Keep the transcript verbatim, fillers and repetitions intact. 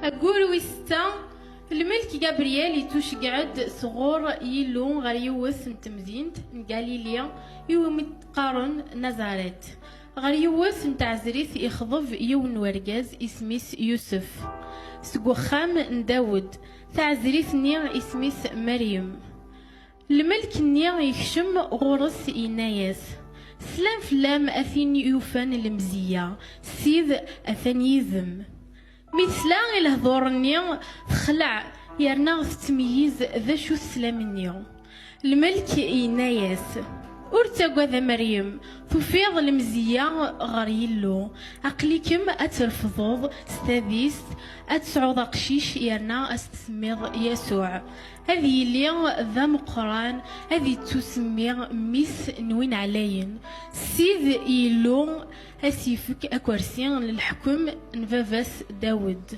Ayyur wis setta, lmelk Gabriel ittuceggeɛ-d sɣur Yillu ɣer yiwet n temdint n Galili iwumi qqaren Nazaret. Ɣer yiwet n tɛezrit ixḍeb yiwen n wergaz isem-is Yusef, seg uxxam n Dawed. Taɛezrit-nni isem-is Meryem. Lmelk-nni yekcem ɣur-s, yenna-yas: "Slam fell-am, a tin yufan lemzeyya, Ssid atan yid-m." Mi tesla i lehdur-nni, texleɛ, yerna tettmeyyiz d acu-t sslam-nni. Lmelk yenna-yas: "Ur ttagad a Meryem, tufiḍ lemzeyya ɣer Yillu. Aql-ikem ad trefdeḍ s tadist, ad tesɛuḍ aqcic yerna ad s-tsemmiḍ Yasuɛ. Ad yili d ameqqran, ad ittusemmi mmi-s n win ɛlayen. Ssid Yillu ad s-yefk akersi n leḥkem n baba-s Dawed."